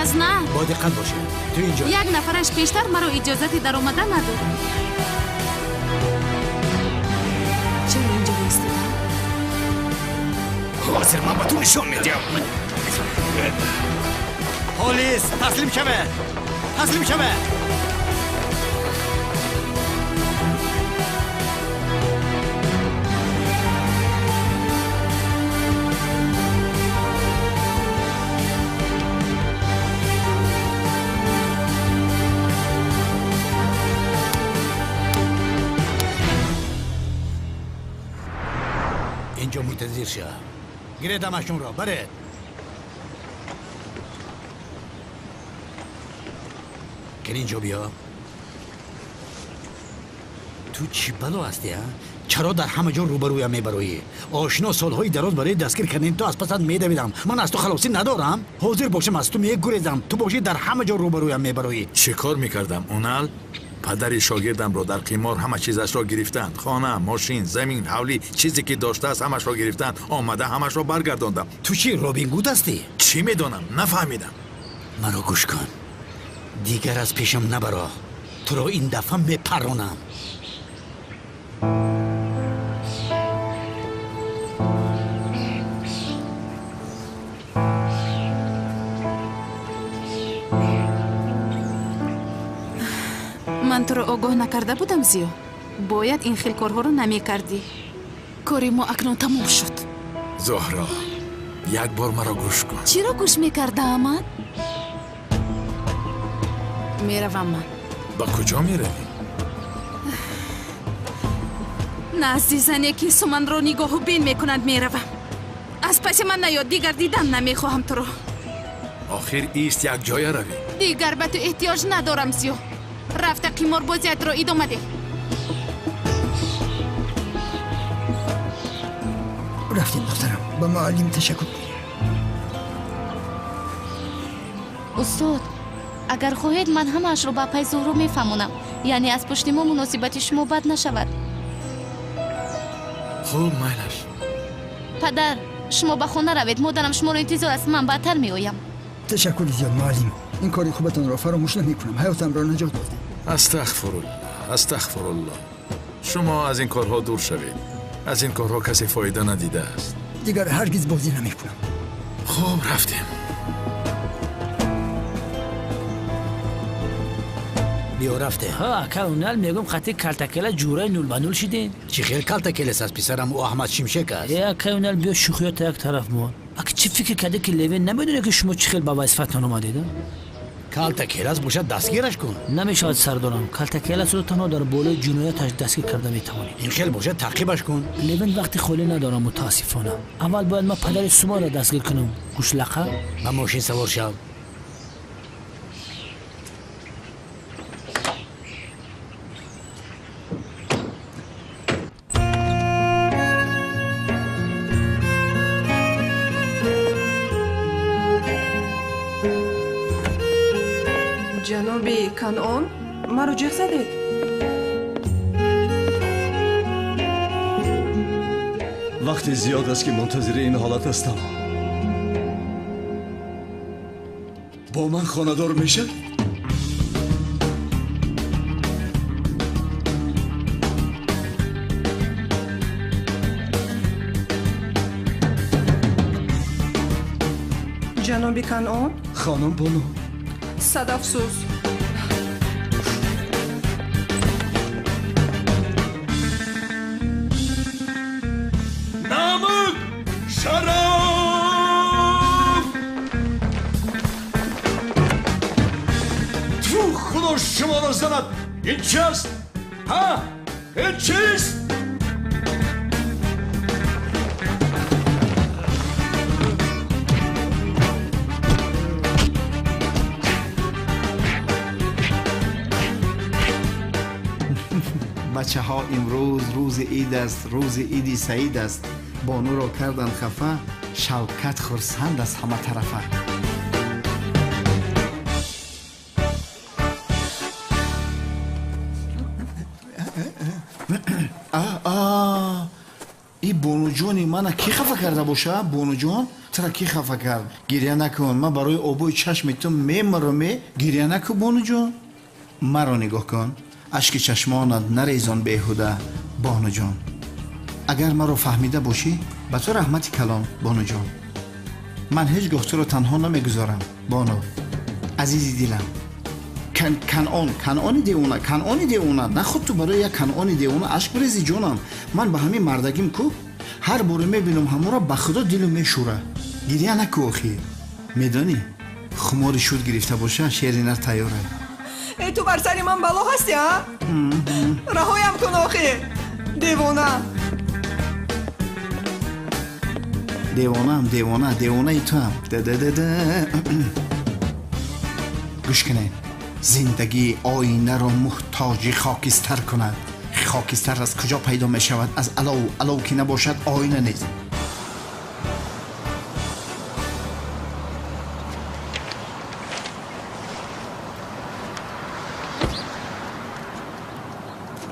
Язна? Бо диққат бошед. Ту инҷо. Як нафараш пештар маро иҷозати даромадан надод. Чаро инҷо воистодам? Ҳозир ман ба ту нишон медиҳам. Полис, таслим шавед! Таслим шавед! Инҷо мунтазир шав. Гиред ҳамашонро, баред. Кан инҷо биё. Ту чӣ бало ҳастӣ, а? Чаро дар ҳама ҷо рӯбарӯям мебароӣ? Ошино, солҳои дароз барои дастгир кардани ту аз пасат медавидам. Ман аз ту халосӣ надорам. Ҳозир бошам, аз ту мегурезам. Ту бошӣ, дар ҳама ҷо рӯбарӯям мебароӣ. Чӣ кор мекардам, Унал? Падари шогирдамро дар қимор ҳама чизашро гирифтанд. Хона, мошин, замин, ҳавлӣ, чизе ки доштааст, ҳамашро гирифтанд. Омада ҳамашро баргардондам. Ту чӣ, Робин Гуд ҳастӣ? Чӣ медонам? Нафаҳмидам. Маро гӯш кун. Дигар аз пешам набаро. Туро ин дафъа мепарронам. Ман туро огоҳ накарда будам, Зиё. Бояд ин хел корҳоро намекардӣ. Кори мо акнун тамом шуд. Зуҳро, як бор маро гӯш кун. Чиро гӯш мекардаам ман? Меравам ман. Ба куҷо меравӣ? Назди зане ки Суманро нигоҳу бин мекунад меравам. Аз паси ман наёд, дигар дидан намехоҳам туро. Охир ист як ҷоя равӣ. Дигар ба ту эҳтиёҷ надорам, Зиё. Рафта қиморбозиятро идома деҳ. Рафтем, духтарам, ба муаллим ташаккур кунем. Устод, агар хоҳед, ман ҳамаашро ба апай Зуҳро мефаҳмонам. Яъне аз пушти мо муносибати шумо бад нашавад. Хуб, майлаш. Падар, шумо ба хона равед, модарам шуморо интизор аст, ман баъдтар меоям. Ташаккури зиёд, муаллим. Ин кори хубатонро фаромӯш намекунам. Ҳаётамро наҷот додед. Астағфируллоҳ, астағфируллоҳ. Шумо аз ин корҳо дур шавед. Аз ин корҳо касе фоида надидааст. Дигар ҳаргиз бозӣ намекунам. Хуб, рафтем. Биё, рафте. Ҳа, ака Унал, мегӯм қати калтакела ҷураи нул ба нул шидем. Чӣ хел калтакелес аст, писарам? Ӯ Аҳмад Шимшек аст. Э, ака Унал, биё шӯхиёта як тараф мон. Ака чӣ фикр карде ки Левен намедонед ки шумо чӣ хел ба вазифатон омадед? Калтакелас бошад, дастгираш кун. Намешавад, сардорам. Калтакеласро танҳо дар болои ҷинояташ дастгир карда метавонед. Ин хел бошад, таъқибаш кун. Левен вақти холӣ надорам, мутаассифона. Аввал бояд ман падари Сумаро дастгир кунам. Гӯшлақа? Ба мошин савор шав. Ҷаноби Канъон, маро ҷеғ задед? Вақти зиёд аст ки мунтазири ин ҳолат ҳастам. Бо ман хонадор мешавӣ? Ҷаноби Канъон? Хонум Бону. Сад афсӯс. Намук! Шараф! Тфу, худо шуморо занад! Ин чи аст? Ҳа? Ин чист? Бачаҳо, имрӯз рӯзи ид аст, рӯзи иди саид аст. Бонуро кардан хафа, Шавкат хурсанд аз ҳама тарафа. И бонуҷони мана ки хафа карда боша? Бонуҷон, тура ки хафа кард? Гиря накун, ман барои обои чашми ту мемирам. Гиря накун, бонуҷон. Маро нигоҳ кун. Ашки чашмонат нарезон беҳуда, бонуҷон. Агар маро фаҳмида бошӣ, ба ту раҳмати калон, бонуҷон. Ман ҳеҷ гоҳ туро танҳо намегузорам, бону. Азизи дилам. Канъон, Канъони девона, Канъони девона. Нахуд ту барои як Канъони девона ашк бирезӣ, ҷонам. Ман ба ҳамин мардагим ку ҳар боре мебинам ҳамонро, ба худо дилу мешӯра. Гиря наку охир. Медонӣ, хумори шуд гирифта боша, шери нар тайёра. Э, ту бар сари ман бало ҳастӣ, а? Раҳоям кун охир, девона. Девонаам, девона, девонаи туам. Да-да-да-да. Гӯш кунед. Зиндагӣ оинаро муҳтоҷи хокистар кунад. Хокистар аз куҷо пайдо мешавад? Аз алов. Алов ки набошад, оина нест.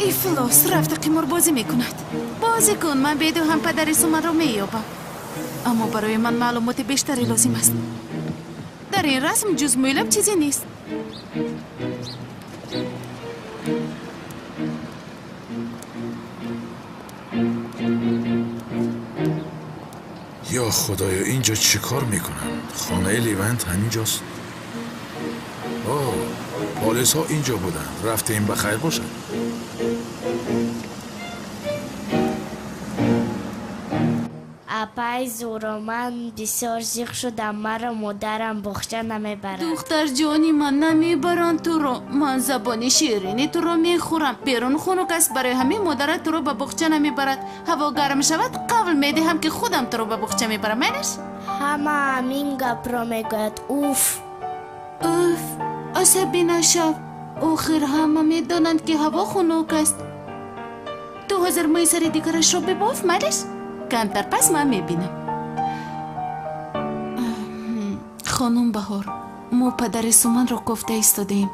Ифлос рафта қиморбозӣ мекунад. Бозӣ кун, ман беду ҳам падари Суманро меёбам. Аммо барои ман маълумоти бештаре лозим аст. Дар ин расм ҷуз мӯйлаб чизе нест. Ё худоё, инҷо чӣ кор мекунанд? Хонаи Левент ҳаминҷост. О, Полисҳо инҷо буданд. Рафтем, ба хайр бошад. Апай Зуро, ман бисёр зиқ шудам. Маро модарам боғча намебарад. Духтарҷони ман, намебаранд туро. Ман забони ширини туро мехӯрам. Берун хунук аст, барои ҳамин модарат туро ба боғча намебарад. Ҳаво гарм шавад, қавл медиҳам, ки худам туро ба боғча мебарам. Майнаш? Ҳама ҳамин гапро мегӯяд. Уф! Уф, асабӣ нашав. Охир ҳама медонанд, ки ҳаво хунук аст. Ту ҳозир мӯи сари дигарашро бибоф, майлиш? Камтар пас ман мебинам. Хонум Баҳор, мо падари Суманро кофта истодаем.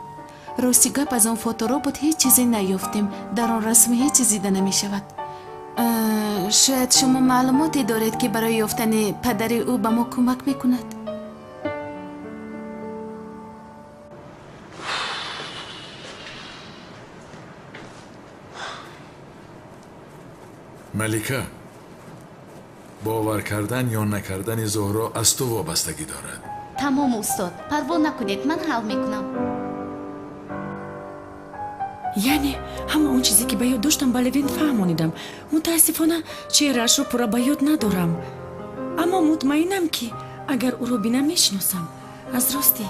Рости гап, аз он фоторобот ҳеҷ чизе наёфтем. Дар он расм ҳеҷ чиз дида намешавад. Шояд шумо маълумоте доред, ки барои ёфтани падари ӯ ба мо кӯмак мекунад. Малика, бовар кардан ё накардани Зуҳро аз ту вобастагӣ дорад. Тамом, устод, парво накунед, ман ҳал мекунам. Яъне ҳама он чизе, ки ба ёд доштам, ба Левент фаҳмонидам. Мутаассифона, чеҳраашро пурра ба ёд надорам, аммо мутмаинам, ки агар ӯро бинам, мешиносам. Аз ростӣ.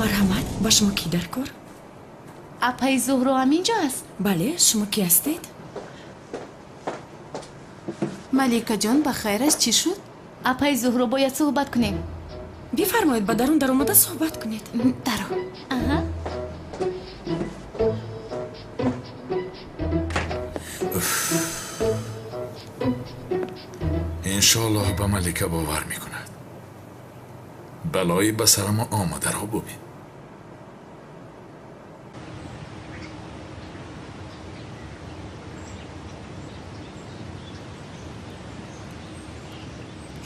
Марҳамат, ба шумо кӣ дар кор? Апаи Зуҳро ҳаминҷо аст? Бале, шумо кӣ ҳастед? Маликаҷон, ба хайр аст, чӣ шуд? Апаи Зуҳро, бояд суҳбат кунем. Бифармоед, ба дарун даромада суҳбат кунед. Даро. Аҳа. Иншоаллоҳ ба Малика бовар мекунад. Балои ба сарамо омадаро бубин.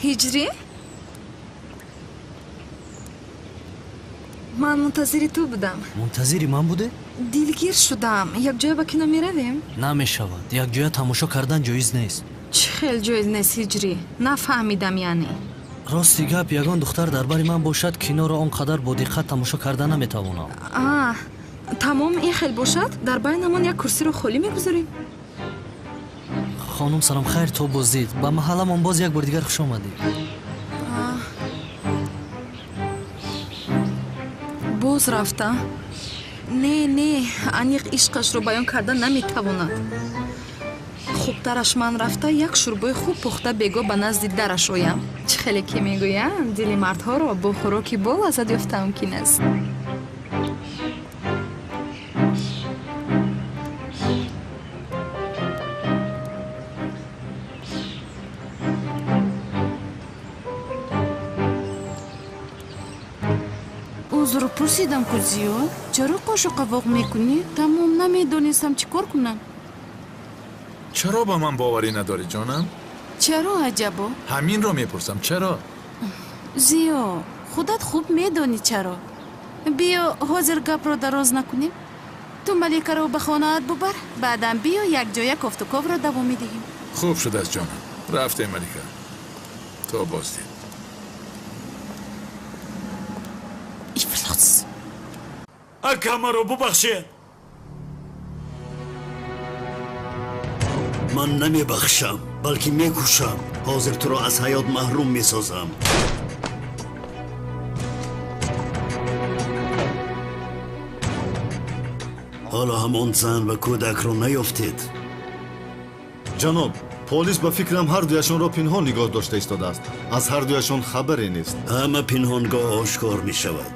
Ҳиҷрӣ? Ман мунтазири ту будам. Мунтазири ман буде? Дилгир шудам. Якҷоя ба кино меравем? Намешавад. Якҷоя тамошо кардан ҷоиз нест. Чӣ хел ҷоиз нест, Ҳиҷрӣ? Нафаҳмидам, яъне. Рости гап, ягон духтар дар бари ман бошад, киноро он қадар бо диққат тамошо карда наметавонам. А, тамом, ин хел бошад, дар байнамон як курсиро холӣ мегузорем. Хонум, салом, хайр, то боздид. Ба маҳалламон боз як бор дигар хуш омадед. Боз рафта? Не, не, аниқ ишқашро баён карда наметавонад. Хубтараш ман рафта як шӯрбои хуб пухта бего ба назди дараш оям. Чӣ хеле ки мегӯянд, дили мардҳоро бо хӯроки бо лаззат ёфта мумкин аст. Узр пурсидам ку, Зиё, чаро қошу қавоқ мекунӣ? Тамом, намедонистам чӣ кор кунам. Чаро ба ман боварӣ надорӣ, ҷонам? Чаро, аҷабо? Ҳаминро мепурсам, чаро? Зиё, худат хуб медонӣ чаро. Биё, ҳозир гапро дароз накунем. Ту Маликаро ба хонаат бубар, баъдан биё якҷоя кофтуковро давом медиҳем. Хуб шудааст, ҷонам. Рафтем, Малика. То боздид. Ифлос. Ака, маро бубахшед. Ман намебахшам, балки мекушам. Ҳозир туро аз ҳаёт маҳрум месозам. Ҳоло ҳамон зан ва кӯдакро наёфтед. Ҷаноб, полис ба фикрам ҳар дуяшонро пинҳон нигоҳ дошта истодааст. Аз ҳар дуяшон хабаре нест. Ҳама пинҳонгоҳ ошкор мешавад.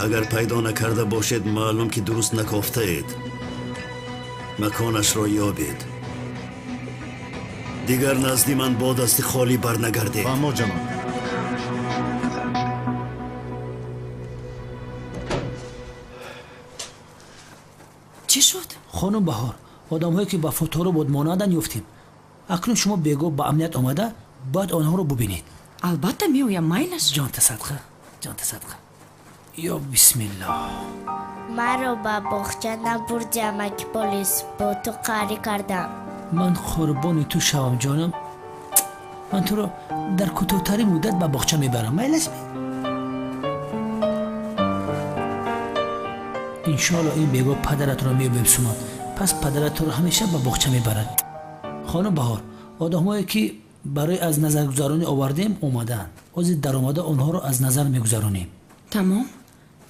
Агар пайдо накарда бошед, маълум ки дуруст накофтаед. Маконашро ёбед. Дигар назди ман бо дасти холӣ барнагардед. Фаҳмо, ҷаноб. Чӣ шуд? Хонум Баҳор, одамҳое ки ба фоторобот монанданд ёфтем. Акнун шумо бегоҳ ба амният омада бояд онҳоро бубинед. Албатта меоям, майлаш. Ҷонта садқа, ҷонта садқа. Ё бисмиллоҳ. Маро ба боғча набурди, амаки полис, бо ту қарӣ кардам. Ман қурбони ту шавам, ҷонам. Ман туро дар кӯтоҳтарин муддат ба боғча мебарам, майлаш? Иншоалло ин бегоҳ падаратро меёбем, Суман. Пас падарат туро ҳамеша ба боғча мебарад. Хонум Баҳор, одамҳое ки барои аз назаргузаронӣ овардем омадаанд. Ҳозир даромада онҳоро аз назар мегузаронем. Тамом,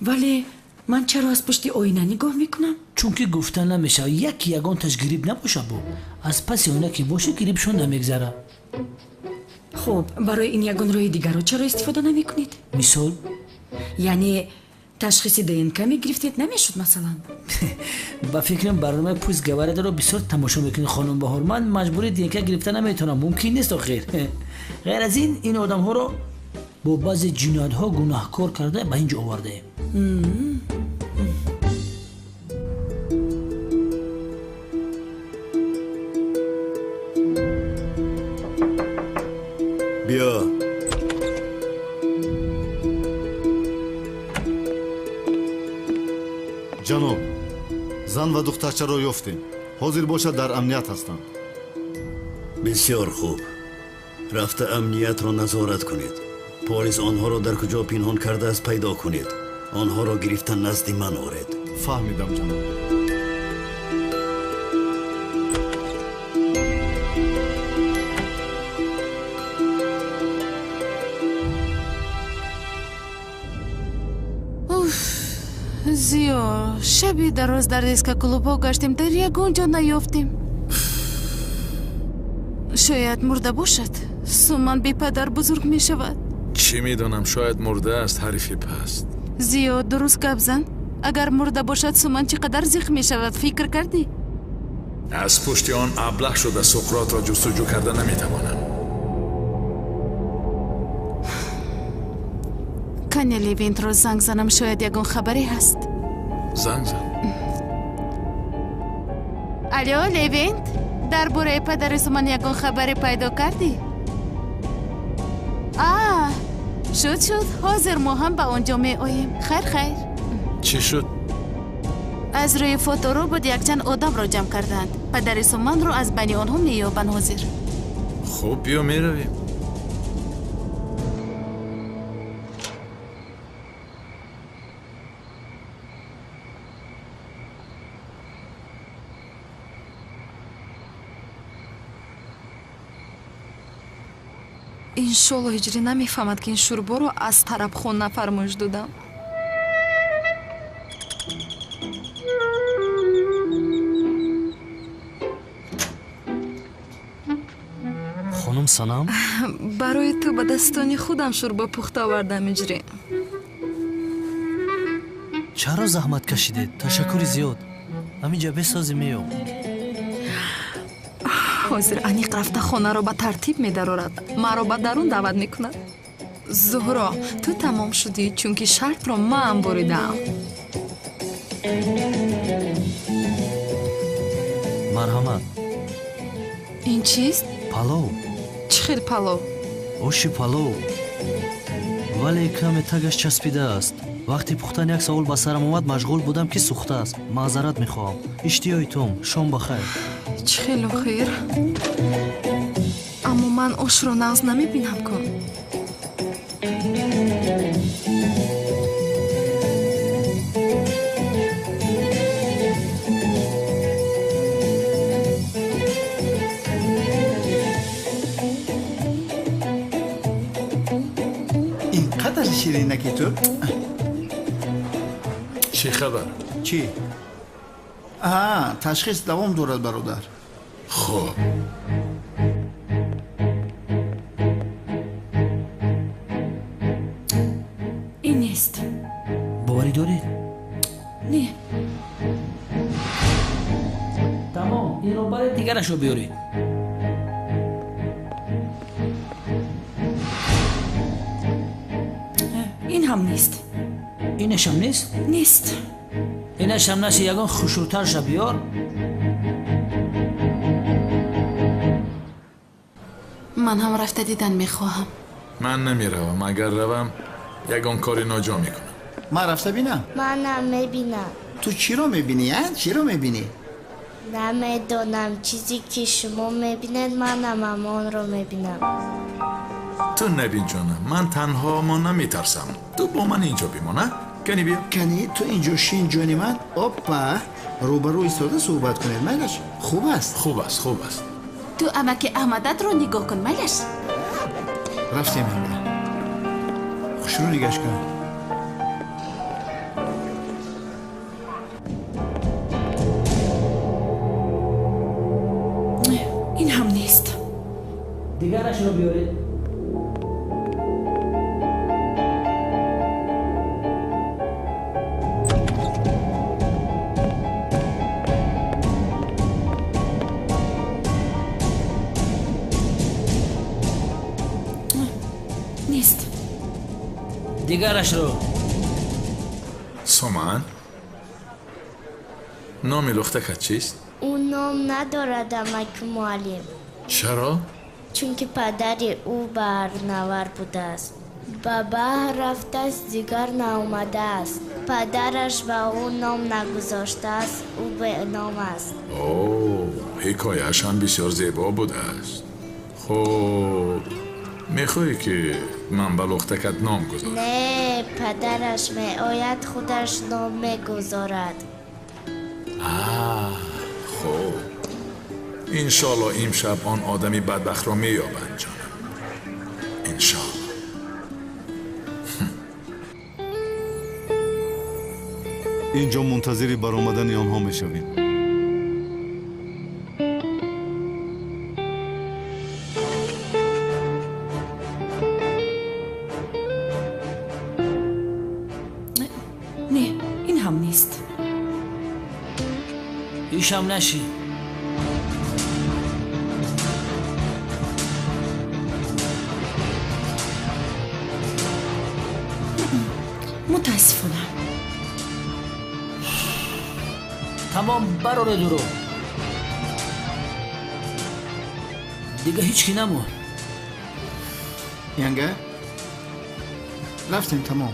вале ман чаро аз пушти оина нигоҳ мекунам? Чунки гуфта намешавад, яке ягонташ грипп набошад, бо аз паси оина ки бошад, гриппшон намегзарад. Хуб, барои ин ягон роҳи дигарро чаро истифода намекунед? Мисол? Яъне ташхиси ДНК мегирифтед, намешуд масалан? Ба фикрам барномаи Пусть говорят-ро бисёр тамошо мекунед, хонум Баҳор. Ман маҷбури ДНК гирифта наметавонам, мумкин нест охир. Ғайр аз ин, ин одамҳоро бо баъзе ҷиноятҳо гунаҳкор карда ба ин ҷо овардаем. Биё. Ҷаноб, зан ва духтарчаро ёфтем. Ҳозир бошад дар амният ҳастанд. Бисёр хуб. Рафта амниятро назорат кунед. Полис онҳоро дар куҷо пинҳон кардааст пайдо кунед. Онҳоро гирифта назди ман оред. Фаҳмидам, ҷаноб. Зиё, шаби дароз дар дискоклубҳо гаштем, дар ягон ҷо наёфтем. Шояд мурда бошад. Суман бепадар бузург мешавад. Чӣ медонам, шояд мурда аст, ҳарифи паст. Зиё, дуруст гап зан. Агар мурда бошад, Суман чӣ қадар зиқ мешавад, фикр кардӣ? Аз пушти он аблаҳ шуда Суқротро ҷустуҷӯ карда наметавонам. Кане Левентро занг занам, шояд ягон хабаре ҳаст. Занг зан. Алё, Левент, дар бораи падари Суман ягон хабаре пайдо кардӣ? А, шуд, шуд, ҳозир мо ҳам ба он ҷо меоем. Хайр, хайр. Чӣ шуд? Аз рӯи фоторобот якчанд одамро ҷамъ карданд. Падари Суманро аз байни онҳо меёбанд ҳозир. Хуб, биё меравем. Иншолло ҳиҷрӣ намефаҳмад, ки ин шӯрборо аз тарабхона фармоиш додам. Хонум Санам? Барои ту ба дастони худам шӯрбо пухта овардам, ҳиҷрӣ. Чаро заҳмат кашидед? Ташаккури зиёд. Ҳаминҷа бесозӣ меём. Ҳозир аниқ рафта хонаро ба тартиб медарорад, маро ба дарун даъват мекунад. Зуҳро, ту тамом шудӣ, чунки шартро ман буридаам. Марҳамат. Ин чист? Палов. Чӣ хел палов? Оши палов, вале каме тагаш часпидааст. Вақти пухтан як савол ба сарам омад, машғул будам ки сӯхтааст. Маъзарат мехоҳам. Иштиҳои том, шом ба хайр. Чӣ хело хир? Аммо ман ошро нағз намебинам ку. Ин қадар ширинаки ту? Чӣ хабар? Чӣ? Аҳа, ташхис давом дорад, бародар. Хуб. Ин нест. Боварӣ доред? Не. Тамом, инро баред, дигарашро биёред. Ин ҳам нест. Инашам нест? Нест. Инашам наси, ягон хушрӯтарша биёр. Ман ҳам рафта дидан мехоҳам. Ман намеравам. Агар равам, ягон кори ноҷо мекунам. Ман рафта бинам? Манам мебинам. Ту чиро мебинӣ, а? Чиро мебинӣ? Намедонам. Чизе ки шумо мебинед, манам ҳамонро мебинам. Ту набин ҷонам, ман танҳо мо наметарсам. Ту бо ман инҷо бимон, а? Кани биё. Кани ту инҷо шин ҷони ман. Оппа, рӯбарӯ истода суҳбат кунед, майлаш? Хуб аст? Хуб аст, хуб аст. Ту амаки Аҳмадатро нигоҳ кун, майлаш? Рафтем инга. Хушрӯ нигаш кун. Ин ҳам нест. Дигарашро биёред. Нест. Дигарашро. Суман, номи лухтакат чист? Ӯ ном надорад, амаки муаллим. Чаро? Чунки падари ӯ баҳрнавар будааст. Ба баҳр рафтааст, дигар наомадааст. Падараш ба ӯ ном нагузоштааст, ӯ беном аст. О, ҳикояаш ҳам бисёр зебо будааст. Хуб, мехоҳӣ ки ман ба лухтакат ном гузорам? Не, падараш меояд, худаш ном мегузорад. Хуб, иншоалло имшаб он одами бадбахтро меёбанд, ҷонам. Иншоалло. Инҷо мунтазири баромадани онҳо мешавем. Не, ин ҳам нест. Ишам наши. Мутаассифона. Тамом, бароре дуро. Дига ҳеҷ ки намонд. Янга? Рафтем, тамом.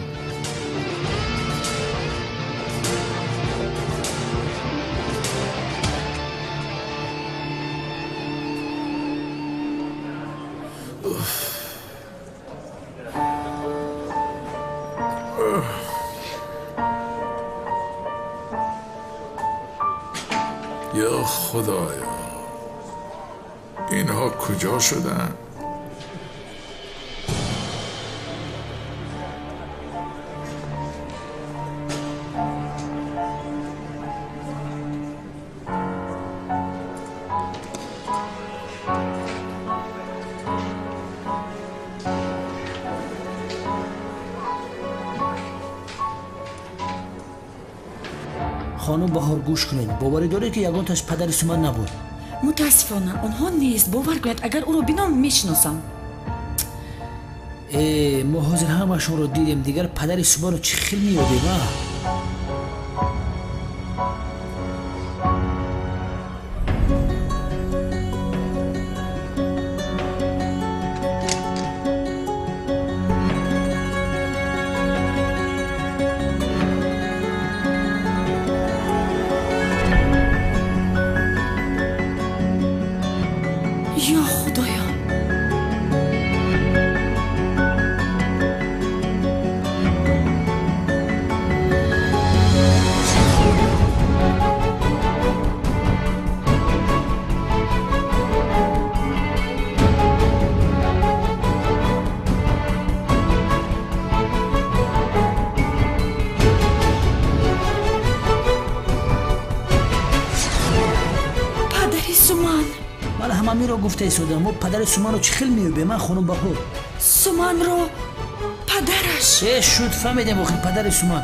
یا خدایا، اینها کجا شدن؟ Хонум Баҳор, гӯш кунед. Боварӣ доред ки ягонташ падари Суман набуд? Мутаассифона, онҳо нест. Бовар кунед, агар ӯро бинам, мешиносам. Э, мо ҳозир ҳамашонро дидем. Дигар падари Суманро чӣ хел меёбем, а? Ё худоё! Падари Суман! Ман ҳамамиро гуфта истодам. Мо падари Суманро чӣ хел меёбем, а, хонум Баҳор? Суманро падараш. Э, шуд, фаҳмидем охир, падари Суман.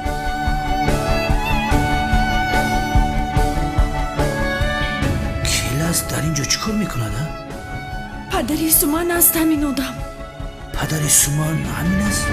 Келас дар ин ҷо чӣ кор мекунад, а? Падари Суман аст ҳамин одам. Падари Суман ҳамин аст?